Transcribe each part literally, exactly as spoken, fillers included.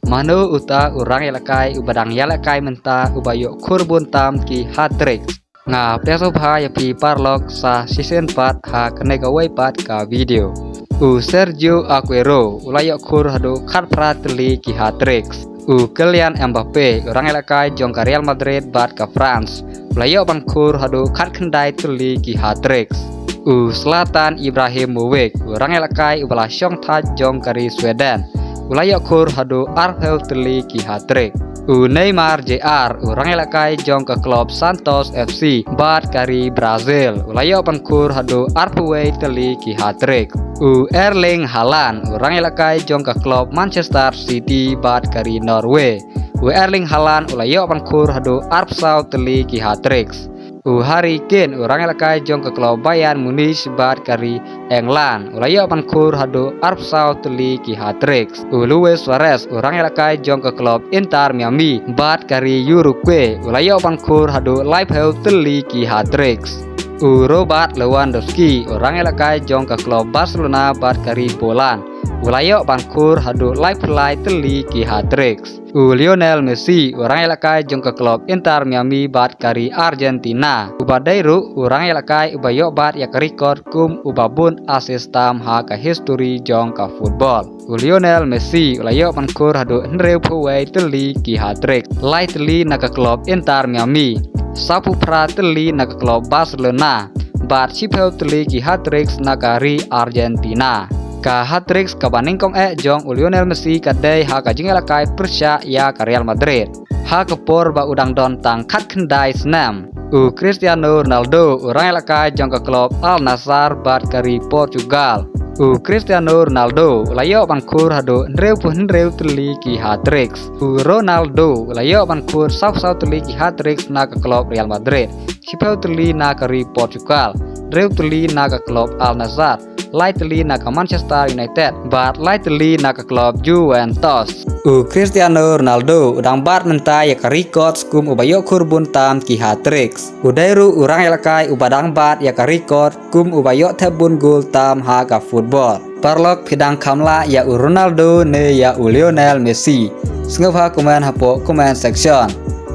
Mano uta u rang ïalehkai uba dang ïalehkai mynta uba ïoh khur bun tam ki hat-trick? Nga pdiang sngewbha ïa phi paralok sa shisien pat ha kane kawei pat ka video. U Sergio Aguero u la ïoh khur haduh khatphra tylli ki hat-tricks. U Kylian Mbappe u rang ïalehkai jong ka Real Madrid bad ka France u la ïoh ban khur haduh khatkhyndai tylli ki hat-tricks. U Zlatan Ibrahimovic u rang ïalehkai uba la shong thait jong ka ri Sweden u la ïoh khur haduh arphew tylli ki hat-trick. U Neymar Jr u rang ïalehkai jong ka klub Santos F C bad ka ri Brazil u la ïoh ban khur haduh arphew wei tylli ki hat-trick. U Erling Haaland u rang ïalehkai jong ka klub Manchester City bad ka ri Norway. U Erling Haaland u la ïoh ban khur haduh arphew saw tylli ki hat-tricks. U Harry Kane u rang ïalehkai jong ka klub Bayern Munich bad ka ri England u la ïoh ban khur haduh arphew saw tylli ki hat-tricks. U Luis Suarez u rang ïalehkai jong ka klub Inter Miami bad ka ri Uruguay u la ïoh ban khur haduh laiphew tylli ki hat-tricks. U Robert Lewandowski u rang ïalehkai jong ka klub Barcelona bad ka ri Poland u la ïoh ban khur haduh laiphew lai tylli ki hat-tricks. U Lionel Messi u rang ïalehkai jong ka klub Inter Miami bad ka ri Argentina uba dei ruh u rang ïalehkai uba ïoh bat ïa ka record kum uba bun assist tam ha ka history jong ka football. U Lionel Messi u la ïoh ban khur haduh hynriewphew wei tylli ki hat-trick, lai tylli na ka klub Inter Miami, sawphew phra tylli na ka klub Barcelona bad shiphew tylli ki hat-tricks na ka ri Argentina. Ka hat-tricks kaba nyngkong eh jong u Lionel Messi ka dei ha ka jingïalehkai pyrshah ïa ka Real Madrid ha ka por ba u dang don tang khatkhyndai snem. U Cristiano Ronaldo u rang ïalehkai jong ka klub Al Nassr bad ka ri Portugal. U Cristiano Ronaldo u la ïoh ban khur haduh hynriewphew hynriew tylli ki hat-tricks. U Ronaldo u la ïoh ban khur sawphew saw tylli ki hat-tricks na ka klub Real Madrid, shiphew tylli na ka ri Portugal, hynriew tylli na ka klub Al Nassr, lai tylli na ka Manchester United bad lai tylli na ka klub Juventus. U Cristiano Ronaldo u dang bat mynta ïa ka record kum uba ïoh khur bun tam ki hat-tricks. U dei ruh u rang ïalehkai uba dang bat ïa ka record kum uba ïoh thep bun gol tam ha ka football. Paralok, phi dang kham lah ïa u Ronaldo ne ïa u Lionel Messi? Sngewbha comment hapoh comment section.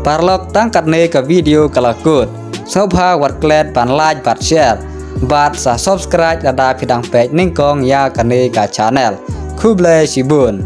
Paralok, tang katne ka video ka la kut. Sngewbha wat klet ban like bad share bad sa subscribe lada phi dang peit nyngkong ïa kane ka channel. Khublei shibun.